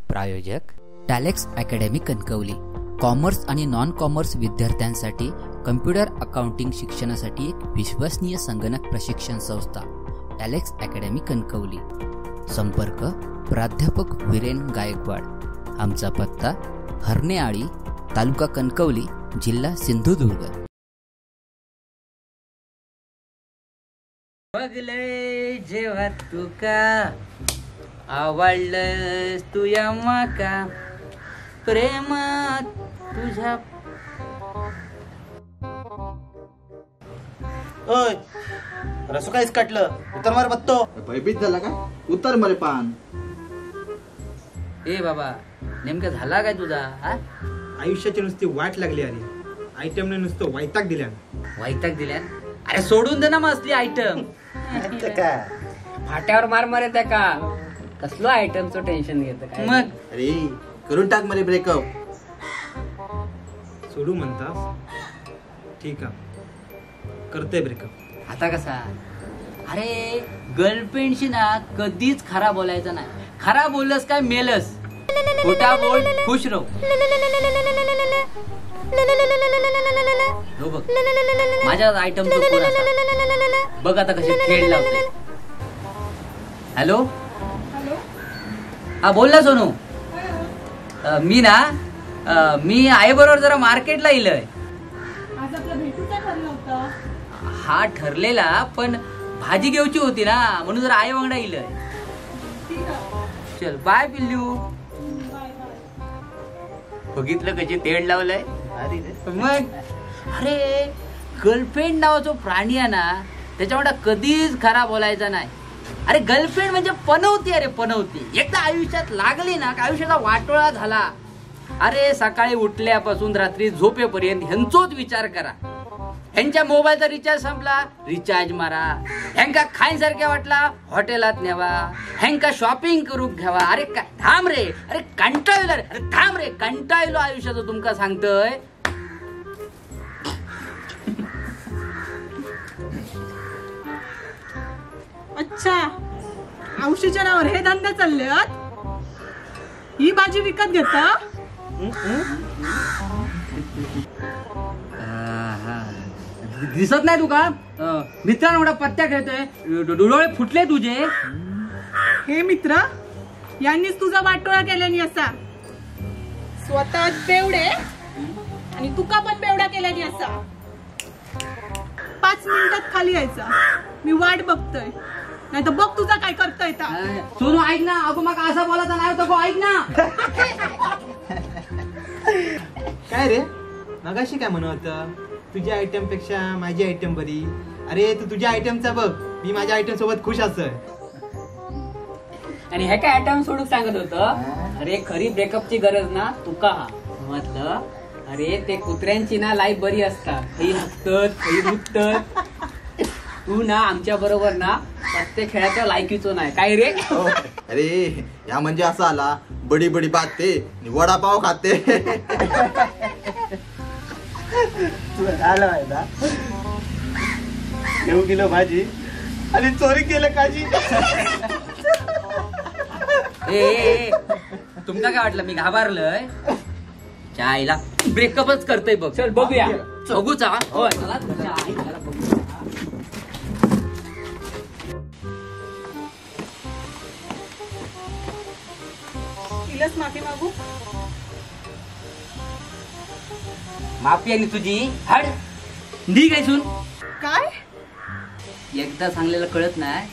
प्रायोजक टॅलेक्स academy Kankavli. Commerce आणि non commerce विद्यार्थ्यांसाठी कम्प्युटर अकाउंटिंग शिक्षणासाठी एक विश्वसनीय संगणक प्रशिक्षण संस्था टॅलेक्स अकॅडमी कणकवली. संपर्क प्राध्यापक वीरेन गायकवाड. आमचा पत्ता हरणेआळी, तालुका कणकवली, जिल्हा सिंधुदुर्ग. बघले जेव्हा तुका आवडलंस तुया माका प्रेमात तुझ्या. ओय रसो काहीच काटलं, उतर मार बत्तो. भयभीत झाला का? उतर मरे पान. ए बाबा, नेमका झाला काय तुझा? आयुष्याची नुसती वाट लागली. अरे आयटमने नुसतं वैताग दिल्या. वैताग दिल्या? अरे सोडून दे ना मग असली आयटम. फाट्यावर मार मारे त्या का कसलो आयटमचं टेन्शन घेत काय मग? अरे करून टाक मरे ब्रेकअप. सोडू म्हणतास? ठीक आहे, करते ब्रेकअप. आता कसा? अरे गर्लफ्रेंडशी ना कधीच खरा बोलायचा नाही. खरा बोललंस काय मेलस. खोटा बोल खुश राहू. हो बघ माझ्या आयटमचं फोन असा. बघ आता कसे खेळ लावते. हॅलो हॅलो, हा बोल ना सोनू. मी ना मी आई बरोबर जरा मार्केटला इलय. आज आपला भेटूचा ठरलं होतं. हा ठरलेला, पण भाजी घेऊची होती ना म्हणून जरा आई वांगडा इलय. चल बाय पिल्लू. बघितलं कशी तेड लावलंय मग. अरे गर्लफ्रेंड नावाचा प्राणी आहे ना त्याच्यामुळे कधीच खरा बोलायचा नाही. अरे गर्लफ्रेंड म्हणजे पनवती. अरे पनवती एकदा आयुष्यात लागली ना आयुष्याचा वाटोळा झाला. अरे सकाळी उठल्यापासून रात्री झोपेपर्यंत ह्यांचोच विचार करा. ह्यांच्या मोबाईलचा रिचार्ज संपला रिचार्ज मारा, ह्यांका खायसारख्या वाटला हॉटेलात न्यावा, ह्यांका शॉपिंग करूक घ्यावा. अरे थांब रे, अरे कंटाळलो रे, अरे थांब रे कंटाळलो आयुष्याचं तुमका सांगतोय. अच्छा, औषधीच्या नावावर हे धंदा चालले. ही भाजी विकत घेता? दिसत नाही तुका? मित्रांना पत्त्या खेळतोय, डोळे फुटले तुझे. हे मित्र यांनीच तुझा वाटोळा केल्यानी असा. स्वतः बेवडे आणि तुका पण बेवडा केल्यानी असा. 5 मिनिटात खाली यायचा, मी वाट बघतोय. नाही तर बघ तुझा काय करतोय. सोनू ऐक ना, अगो मग असा बोलायचा नाही होता गो, ऐक ना. काय रे मगाशी काय म्हणत होतं? तुझ्या आयटम पेक्षा माझी आयटम बरी. अरे तू तुझ्या आयटमचा बघ, मी माझ्या आयटम सोबत खुश असं. आणि हे काय आयटम सोडून सांगत होतं. अरे खरी ब्रेकअपची गरज ना तुका हा म्हटलं. अरे ते कुत्र्यांची ना लाईफ बरी असतात, खई हसतत खई दुखतत. तू ना आमच्या बरोबर ना पत्ते खेळाच्या लायकीचो नाही काय रे. अरे या म्हणजे असं आला बडी बडी बाते वडापाव खाते. तुला फायदा घेऊ किलो भाजी आणि चोरी केलं काजी. ए तुमका काय वाटलं मी घाबरलोय? आईला ब्रेकअपच करतोय बघ. चल बघूया. बघूचा होय. तिलाच माफी मागू. माफी आणि तुझी हड निघ ऐसून. काय एकदा सांगलेलं कळत नाही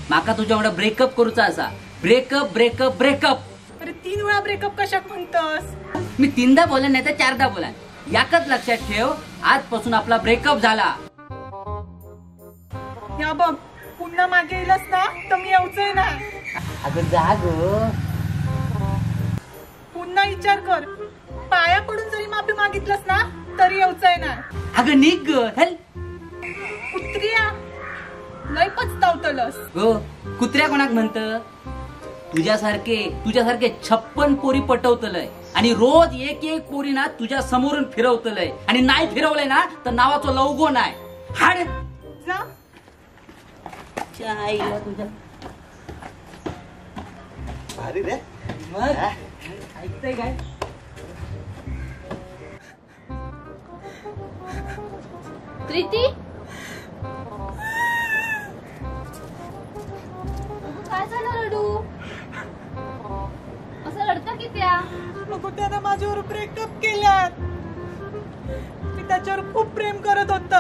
माका? तुझ्या ब्रेकअप करूचा असा. Breakup breakup breakup. अरे 3 वेळा ब्रेकअप कशाक म्हणतोस? मी 3दा बोला नाही तर 4दा बोला. याकच लक्षात ठेव, आजपासून आपला ब्रेकअप झाला. या बघ पुन्हा मागे येईलस ना तर मी येऊच ना. अगं जा ग. पुन्हा विचार कर, पाया पडून जरी माफी मागितलंस ना तरी येऊच ना. अगं निघ ग. हल कुत्र्या लय पचतावतलस. हो कुत्र्या कोणाक म्हणत? तुझ्यासारखे तुझ्यासारखे 56 पोरी पटवतलय आणि रोज एक एक पोरी ना तुझ्या समोरून फिरवतलय. आणि नाही फिरवलंय ना तर नावाचं लवगो नाही. हाड जा. आईला तुझ्या भारी रे मग. ऐकतंय काय? प्रीती काय झालं रडू? असं रडता की त्या? नको, त्यानं माझ्यावर ब्रेकअप केला. मी त्याच्यावर खूप प्रेम करत होत.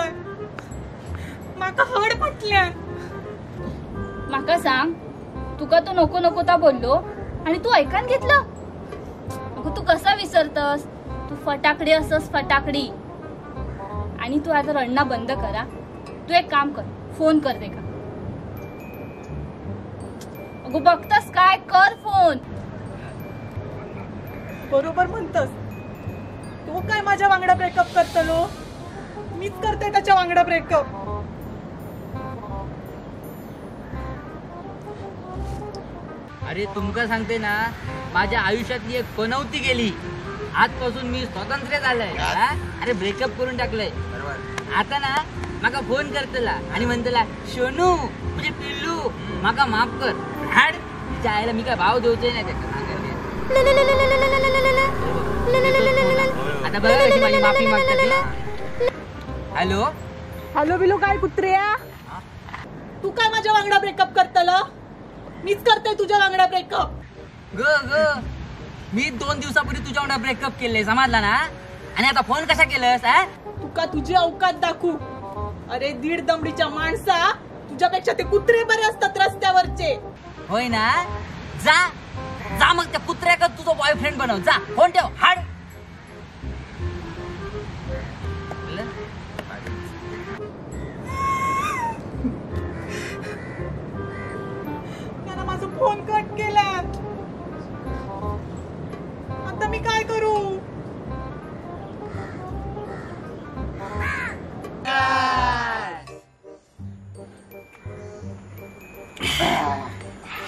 माका हड पटल्या. माका सांग, तुका तो नको नको ता बोललो आणि तू ऐकान घेतलं? अगं तू कसा विसरतस? तू फटाकडी असस, फटाकडी. आणि तू आता रडणं बंद करा. तू एक काम कर, फोन कर दे का. अगं बघतस काय, कर फोन. बरोबर म्हणतस. तो काय माझ्या वांगडा ब्रेकअप करतलो? मीच करते त्याच्या वांगडा ब्रेकअप. अरे तुमका सांगते ना, माझ्या आयुष्यातली एक पनवती गेली. आजपासून मी स्वतंत्र झालंय. अरे ब्रेकअप करून टाकलंय. आता ना माका फोन करतला आणि म्हणतला, सोनू म्हणजे पिल्लू माका माफ कर. हाड तिच्या आईला मी काय भाव देऊचे नाही त्याच्या. आता बघा कशी माझी माफी मागते. हॅलो हॅलो बिलो काय कुत्र्या, तू काय माझ्या वांगडा ब्रेकअप करतल? मीच करते तुझ्या वांगडा ब्रेकअप. ग ग मी 2 दिवसापूर्वी तुझ्या वांगडा ब्रेकअप केले, समजला ना? आणि आता फोन कसा केलंस? तुका तुझी अवकात दाखवू. अरे दीड दमडीच्या माणसा, तुझ्यापेक्षा ते कुत्रे बरे असतात रस्त्यावरचे. होय ना, जा जा मग त्या कुत्र्याकडे तुझा बॉयफ्रेंड बनव. जा फोन ठेव. हाड त्यानं माझा फोन कट केला. आता मी काय करू?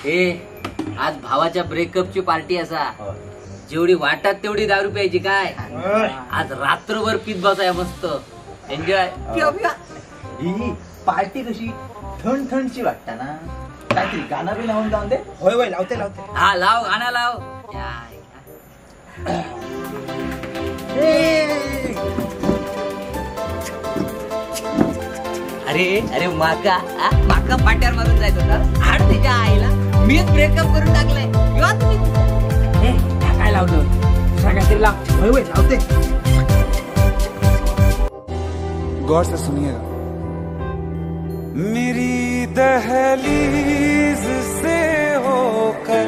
ए आज भावाच्या ब्रेकअपची पार्टी असा. जेवढी वाटत तेवढी दारू प्यायची. काय आज रात्रभर पीत बसाय, मस्त एन्जॉय. ही पार्टी कशी थंड थंडची वाटता ना. काहीतरी गाणं बी लावून जाऊन दे. होय होय, लावते लावते. हा लाव गाणं लाव. अरे अरे माका माका पाट्यावर मारून जायचं होता. हाड तिच्या आईला, मीच ब्रेकअप करून टाकलंय. तुम्ही काय लावलं? दुसरा काहीतरी लाव. होय होय लावते. गौर से सुनिएगा. मेरी दहलीज से होकर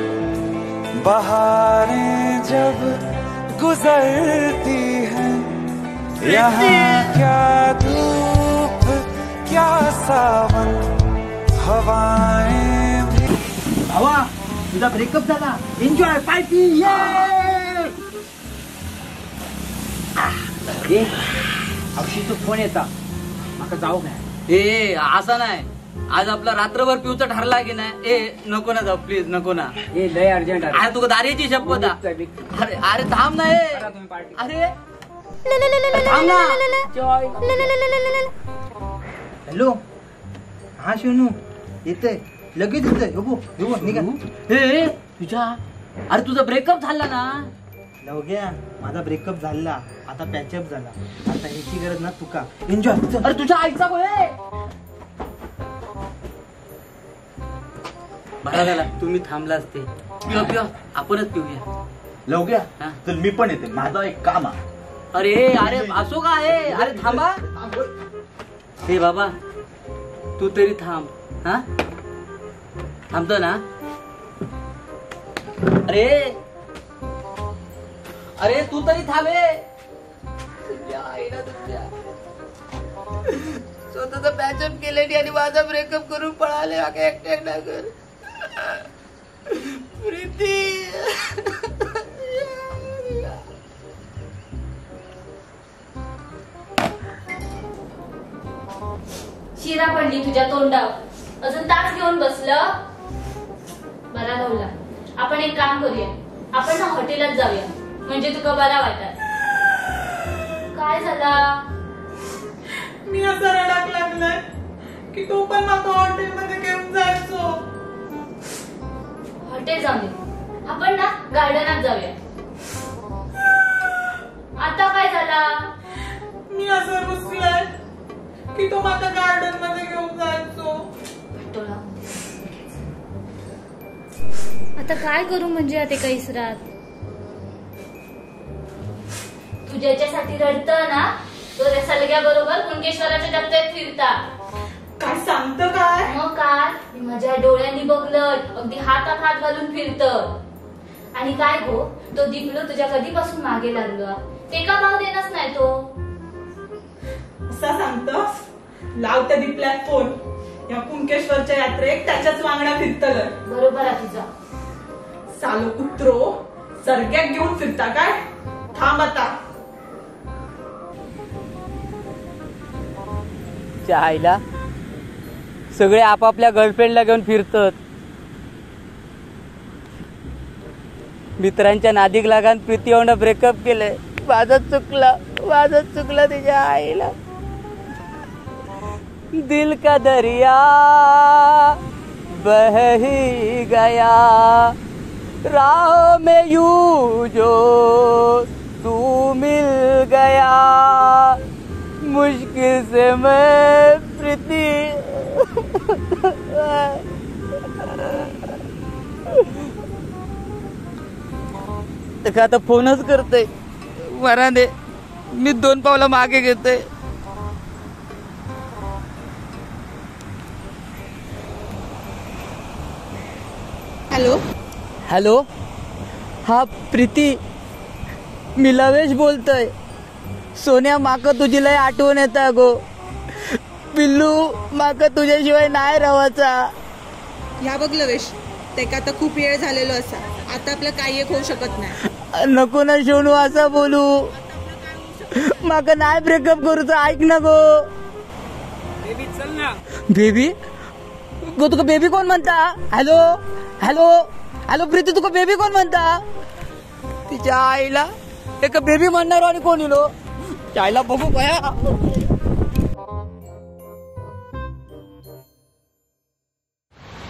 बहारें जब गुजरती हैं, यहाँ क्या धूप क्या सावन हवाएं भी. भावा तुझा ब्रेकअप झाला, एन्जॉय पार्टी. ये अक्षीचा फोन येता, माका जाऊ काय? ए असा नाही, आज आपला रात्रभर पिऊचा ठरला की नाही? ए नको ना जाऊ प्लीज, नको ना. ए लय अर्जंट. अरे तुका दारेची शपथ. अरे अरे थांब ना. अरे थांब ना. हॅलो हा शिवनू येते, लगेच येते. हो हो निघा. ए तुझ्या, अरे तुझा ब्रेकअप झाला ना? लवग्या माझा ब्रेकअप झाला, आता पॅचअप झाला. आता ह्याची गरज ना तुका. एन्जॉय. अरे तुझ्या आईचा गोय. बरा झाला तुम्ही थांबला असते. पिवा पिवा, आपणच पिऊया. लवग्या चल मी पण येते, माझा एक काम आहे. अरे अरे असो का? अरे थांबा. हे बाबा तू तरी थांब. हा थांबतो ना? अरे अरे तू तरी थांबे. स्वतःचा पॅचअप केले आणि माझा ब्रेकअप करून पळाले. एकट्या कर प्रीती. शिरा पडली तुझ्या तोंडावर, अजून तास घेऊन बसलं. बरा गावला. आपण एक काम करूया, आपण ना हॉटेलात जाऊया, म्हणजे तुका बरा वाटत. काय झाला? मी असं रडाक लागलाय की तो पण माका हॉटेलमध्ये घेऊन जायचो. हॉटेल जाऊया आपण ना, गार्डनात जाऊया. आता काय झाला? मी असं रुसलाय की तो माका गार्डन मध्ये घेऊन जायचो. आता काय करू म्हणजे आता एका इसरात? तू ज्याच्यासाठी रडत ना तो त्या सलग्या बरोबर कुणकेश्वराच्या जत्रेत फिरता. काय सांगत काय? मग काय, मी माझ्या डोळ्यांनी बघलं, अगदी हातात हात घालून फिरत. आणि काय गो, तो दीपलो तुझ्या कधीपासून मागे लागला, ते का भाव देणार नाही तो? असा सांगतस? लाव त्या दीपल्यात फोन, या कुणकेश्वरच्या यात्रेत त्याच्याच वांगडा फिरतल. बरोबर आहे तुझा. सालो कुत्रो सरग्यात घेऊन फिरता काय? थांब आता. आईला सगळे आपापल्या गर्लफ्रेंडला घेऊन फिरतात. मित्रांच्या नादीक लागान प्रीती होणं ब्रेकअप केलंय. माझंच चुकलं, माझंच चुकलं तिच्या आईला. दिल का दरिया बह ही गया, राह में यूं जो तू मिल गया, मुश्किल से मैं प्रीति. आता फोनच करते वराने, मी 2 पावलं मागे घेते. हॅलो हॅलो, हा प्रीती, मी लवेश बोलतोय. सोन्या, माका तुझी लय आठवण येता गो. पिल्लू, माका तुझ्याशिवाय नाही राहायचा. ह्या बघ लवेश, तेका आता खूप वेळ झालेलो असा, आता आपलं काही एक होऊ शकत नाही. नको ना सोनू असं बोलू, माका नाही ब्रेकअप करूचा, ऐक ना गो. बेबी चल ना. बेबी गो, तुका बेबी कोण म्हणता? हॅलो हॅलो हॅलो प्रीती, तुका बेबी कोण म्हणता? तिच्या आईला एक बेबी म्हणणार आणि कोण इलो आईला बघू काय.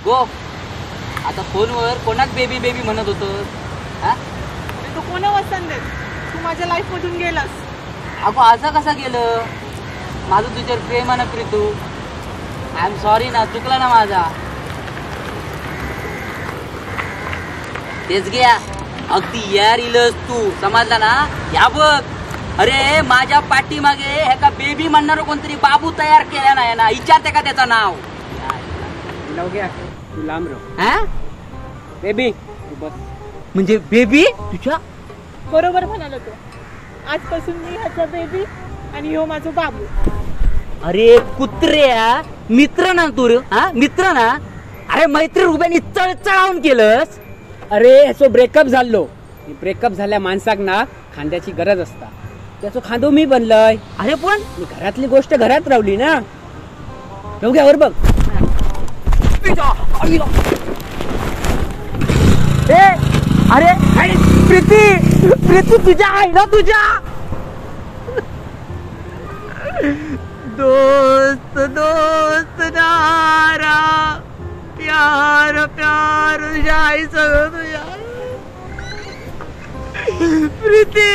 गो आता फोनवर कोणाक बेबी बेबी म्हणत होतं? तू कोणा वसंत, तू माझ्या लाईफ मधून गेलास. अगो असं कसं गेलं? माझं तुझ्यावर प्रेम आहे ना प्रीतू. I am sorry ना, चुकला ना माझा. तेच घ्या, अगदी यार इलस तू, समजला ना? या बघ, अरे माझ्या पाठीमागे ह्याका बेबी म्हणणार कोणतरी बाबू तयार केला नाही ना, विचारते का त्याचं नाव? घ्या तू लांब राह. बेबी तू बस. म्हणजे बेबी तुझ्या बरोबर म्हणाला तो. आजपासून मी ह्याचा बेबी आणि ह्यो माझा बाबू. अरे कुत्र्या, मित्र ना तू रे? हा मित्र ना? अरे मैत्री रुपयांनी चळचळावून केलंस. अरे ह्याचो ब्रेकअप झालो, ब्रेकअप झाल्या माणसाक ना खांद्याची गरज असता, त्याचो खांदो मी बनलय. अरे पण मी घरातली गोष्ट घरात रावली ना. घ्यावर बघ. ए अरे प्रीती, प्रीती तुझ्या आईला तुझ्या दोस्त दोस्त नारा प्यार प्यार तुझ्या आई सगळं तुझ्या. प्रीती.